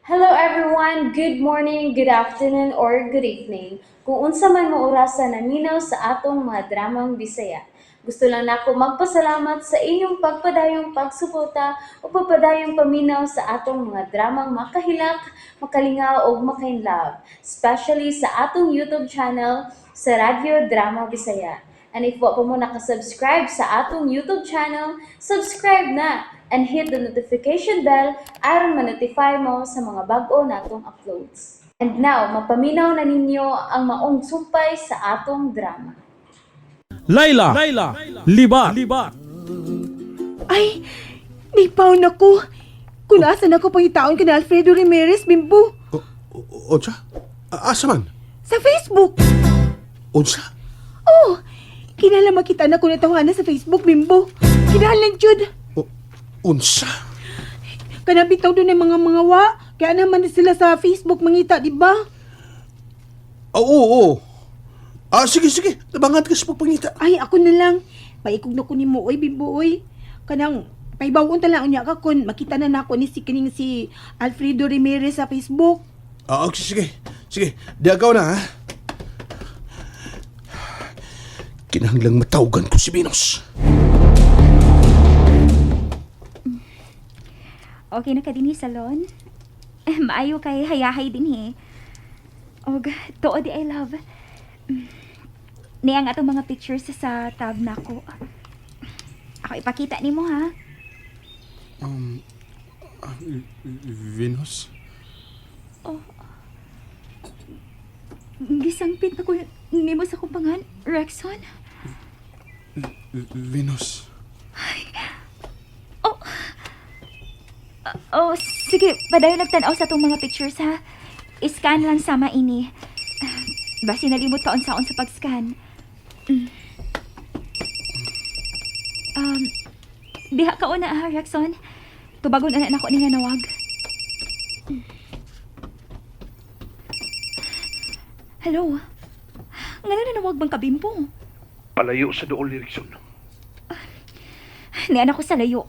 Hello everyone! Good morning, good afternoon, or good evening. Kung unsa man mo orasa naminaw sa atong mga dramang Bisaya. Gusto lang nako magpasalamat sa inyong pagpadayong pagsuporta o pagpadayong paminaw sa atong mga dramang makahilak, makalingaw ug makainlove, especially sa atong YouTube channel sa Radyo Drama Bisaya. And if wa pa mo nakasubscribe sa atong YouTube channel, subscribe na and hit the notification bell aron ma-notify mo sa mga bag-o natong uploads. And now, mapaminaw na ninyo ang maong sumpay sa atong drama. Laila, Libat. Ay, di pa na ko. Kung asa na ko pangitaon ka na Alfredo Ramirez, bimbo. Unsa? Asa man? Sa Facebook. Unsa? Oh, kinala makita na ko natawanan sa Facebook, bimbo. Kinahanglan jud. Unsa? Kanang bitaw doon ng mga wa. Kaya naman sila sa Facebook mangita, di ba? Oo, oo. Sige, sige. Tabangan ka sa pagpangita. Ay, ako na lang. Paikog na ko ni mo, oy, bimbo, oy. Kanang, paibawon ta lang unya ka kun makita na nako ni si kining si Alfredo Ramirez sa Facebook. Okay, sige. Sige, diagaw na, ha? Kinahanglang matawagan ko si Venus. Okay na ka dinhi salon? Eh, maayo kay hayahay dinhi. Og tuo di I love. Niya ang atong mga pictures sa tab nako. Ako ipakita nimo ha. Venus? Gisangpit na ko nimo sa kumpangan, Rexon. Venus. Oh. Oh, sige, padayon nagtan-aw sa atong mga pictures ha. I-scan lang sama ini. Basi nalimot ka unsaon sa pag-scan. Diha ka una ha, Rexon. Tubagon na nako ni nga nawag. Hello. Ngano na nawag bang kabimpo? Palayo sa dool ni Rickson. Niana ko sa layo.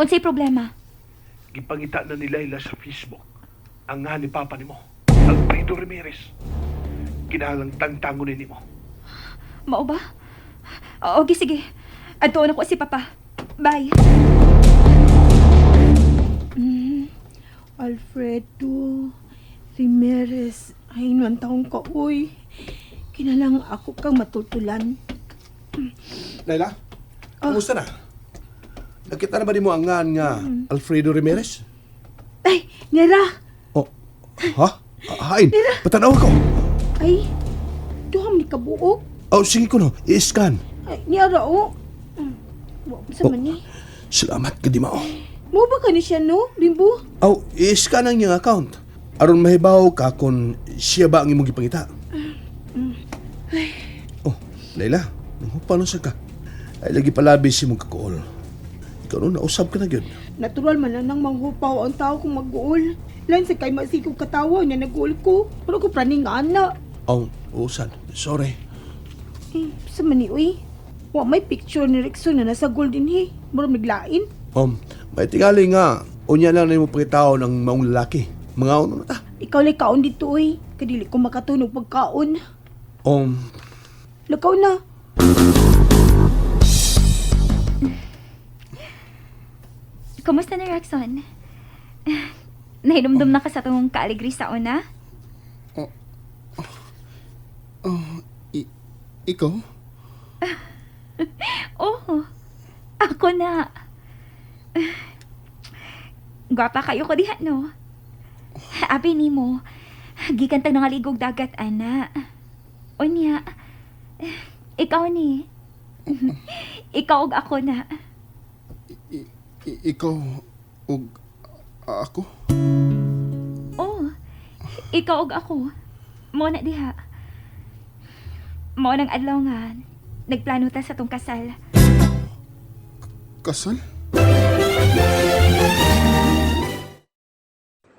Unsay problema? Gipangita na ni Laila sa Facebook ang nga ni Papa nimo, Alfredo Ramirez. Kinahanglang tangtangon ni nimo. Mao ba? Oo, okay, sige. Adto na ko si Papa. Bye. Alfredo Ramirez. Ay, nuan taong ka, uy. Kinalang ako kang matutulan. Laila, kumusta na? Nakita na ba nimo ang ngan nga Alfredo Ramirez? Ay, Nera! Oh, ha? Hain, patanaw ko. Ay, duham ni kabuok. Oh, sige ko no, i-scan. Ay, Nera, oh. Wa sa Oh. man ni. Salamat ka di mao. Mo ba ka ni siya, no, Bimbo? Aw, i-scan ang iyang account. Aron mahibaw ka kung siya ba ang imong gipangita. Oh, Laila, paano sa ka? Ay, lagi palabi si mong kakuol. Ikaw no, nausab ka na gyud. Natural man lang nang manghupaw ang tao kung mag-uol. Lain sa kay masikog katawa niya nag-uol ko. Pero ko praning nga ana. Oh, usan. Sorry. Eh, sa man ni, uy. Wa may picture ni Rexon na nasa golden he. Murag naglain. May tingali nga, unya lang nimo pangitaon ang maong lalaki. Mga uno na ta. Ikaw lay kaon dito, uy. Kadili ko makatunog pagkaon. Lakaw na. Kumusta na, Rexon? Nahinumdum na ka sa tong kaaligri sa una? Ikaw? Oo. Ako na. Gwapa kayo ko diha, no? Abi nimo, gikan tag nangaligog dagat, ana. Unya, ikaw ni. Ikaw ug ako na. Ikaw ug ako? Oh, ikaw ug ako. Mo na diha. Mo nang adlaw nga nagplano ta sa tong kasal. Kasal?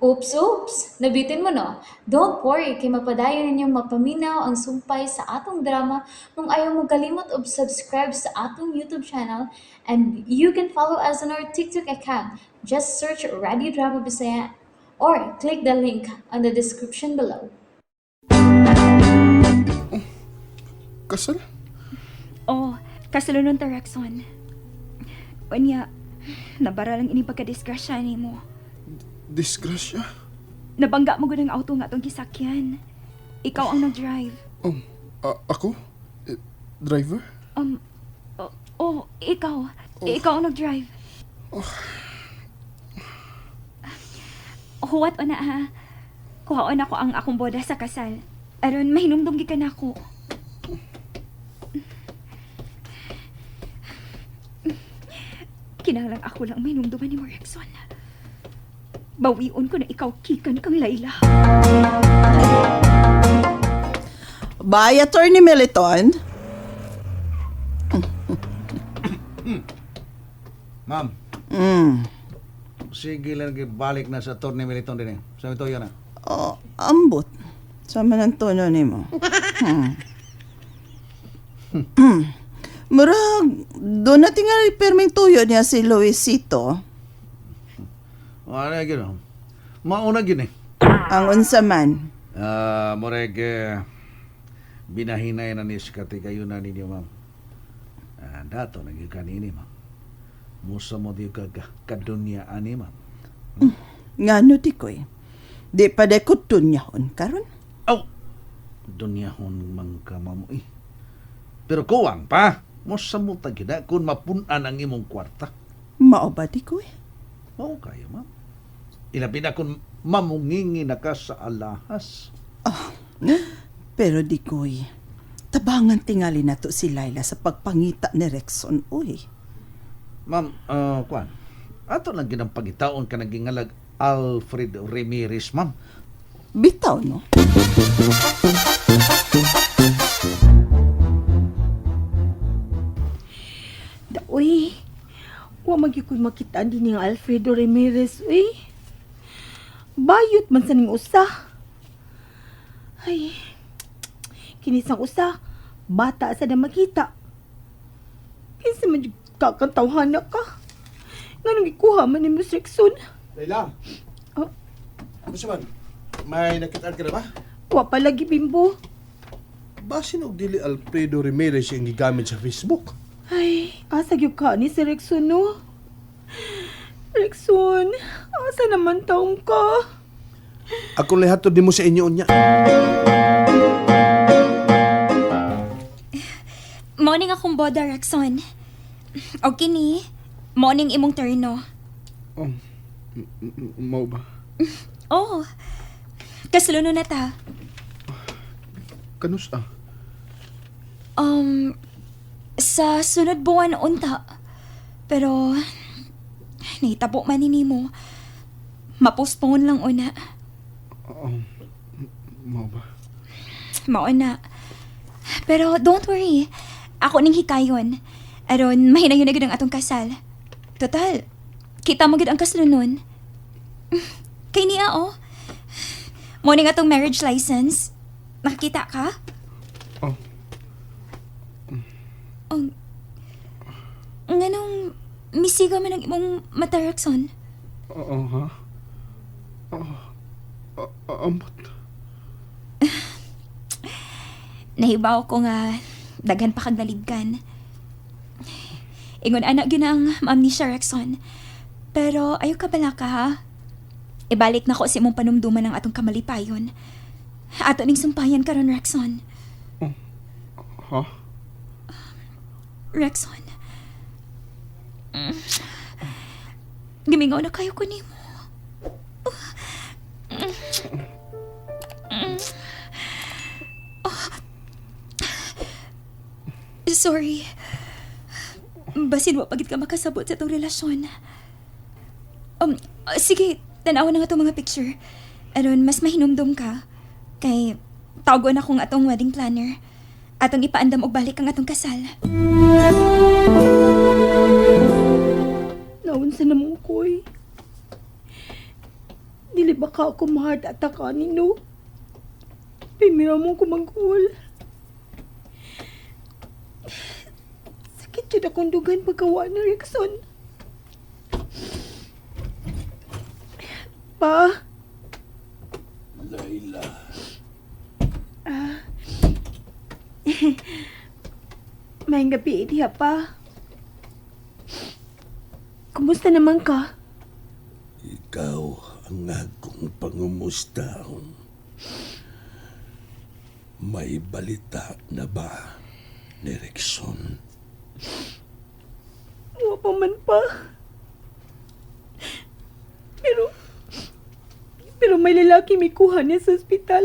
Oops, oops! Nabitin mo no? Don't worry, kay mapadayon ninyong mapaminaw ang sumpay sa atong drama kung ayaw mo kalimot og subscribe sa atong YouTube channel, and you can follow us on our TikTok account. Just search Radio Drama Bisaya. or click the link on the description below. Kasal? Oh, kasalunon ta, Rexon. Unya, nabara lang ini pagkadisgrasya nimo. Disgrasya? Nabangga mo gud ang auto nga atong gisakyan. Ikaw ang nag-drive. Ako? Eh, driver? Oh, oh, ikaw. Ikaw ang nag-drive. Huwat o na ha. Kuhaon ako ang akong boda sa kasal. Aron, mahinumdum gikan ako. Kinahanglan ako lang mahinumduman ni Rexon. Bawion ko na ikaw kikan kang Layla. Bye, Attorney Militon. Ma'am. Sige lang balik na sa Attorney Militon din eh. Sa ito yan ah. Oh, ambot. Sa man ang tono nimo. Murag, doon na tingali perming tuyo niya si Luisito. Ano yun oh. Mauna yun eh. Ang unsa man. Ah, murag eh, binahinay na ni si kayo na ninyo, ma'am. Ah, dato na gyud kanini, ma'am. Musa mo di ka kadunya ani, ma'am. Ngano di koy. Di pa de ko tunyahon karon. Aw! Dunyahon man ka, ma'am. Eh. Pero kuwang pa. Musa mo ta gid kung mapun-an ang imong kwarta. Mao ba di koy? Mao kayo, ma'am. Ilabi na kung mamungingi na ka sa alahas. Pero di koy. Tabangan tingali na to si Laila sa pagpangita ni Rexon, uy. Ma'am, kuan. Ato lang ginang pagitaon ka nagingalag Alfred Ramirez, ma'am. Bitaw, no? Da, uy. Wa magyud ko'y makita din ni Alfredo Ramirez, uy. Bayot man sa ning usa. Ay, kinisang usa, bata sa na makita. Kinsa man jud kakantawhana ka. Nganong gikuha man ni Miss Rexon? Layla! Oh. Ano man? May nakitaan ka na ba? Wa pa lagi, bimbo. Basin og dili Alfredo Ramirez ang gigamit sa Facebook. Ay, asa gyud ka ni si Rexon, no? Rexon, asa naman taong ka? Ako lahat to di mo sa inyo unya. Morning akong boda, Rexon. O kini, morning imong terno. Oh, mao ba? Oh, kasluno na ta. Kanus ah? Sa sunod buwan unta. Pero, nahitabo man ni mo. Mapostpone lang una. Mao ba? Mauna. Pero don't worry. Ako ning hikayon. Aron, mahinayon na gud ang atong kasal. Total, kita mo gud ang kaslunon. Kay niya, oh. Morning atong marriage license. Nakakita ka? Oh. Ang... Nganong misiga man ang imong mata, Roxon? Oo, ha? Oh, ambot. Nahibaw ko nga daghan pa kag nalibgan. Ingon anak gyud ang maamnesia, Rexon. Pero ayo ka bala ka ha. Ibalik na ko sa imong panumduman ang atong kamalipayon. Ato ning sumpayan karon, Rexon. Ha? Rexon. Gimingaw na kayo ko nimo. Sorry. Basin wa pagid ka makasabot sa itong relasyon. Sige, tanawa na nga itong mga picture. Aron, mas mahinumdum ka. Kay, tawagon akong atong wedding planner. Atong ipaandam og balik ang atong kasal. Naunsa na mo ko eh. Dili ba ka ako ma-heart attack ani no? Pimira mo ko mag-hul. Sakit jud akong dugan pagkawa ni Rickson. Pa, Laila. May gabi diha pa. Kumusta naman ka? Ikaw ang akong pangumustahon. May balita na ba ni Rickson? Wa pa man pa. Pero may lalaki may kuha niya sa ospital.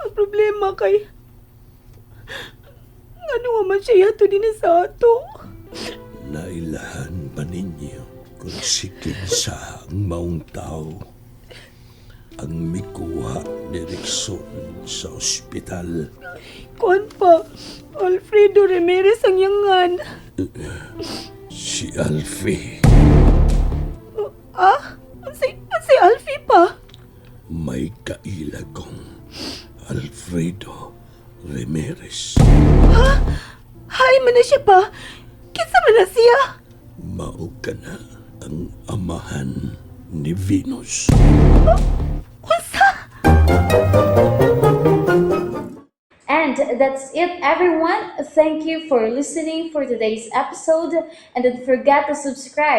Ang problema kay, ano nga man siya yato din sa ato. Nailahan ba ninyo kung si kinsa ang maong tao ang mikuha ni Rickson sa ospital? Kuan pa, Alfredo Ramirez ang yangan. Si Alfie. Ah? Si Alfie pa? May kaila kong Alfredo Ramirez. Hay man na siya pa. Kinsa man na siya? Mao ka na ang amahan ni Venus. Unsa? And that's it, everyone. Thank you for listening for today's episode. And don't forget to subscribe.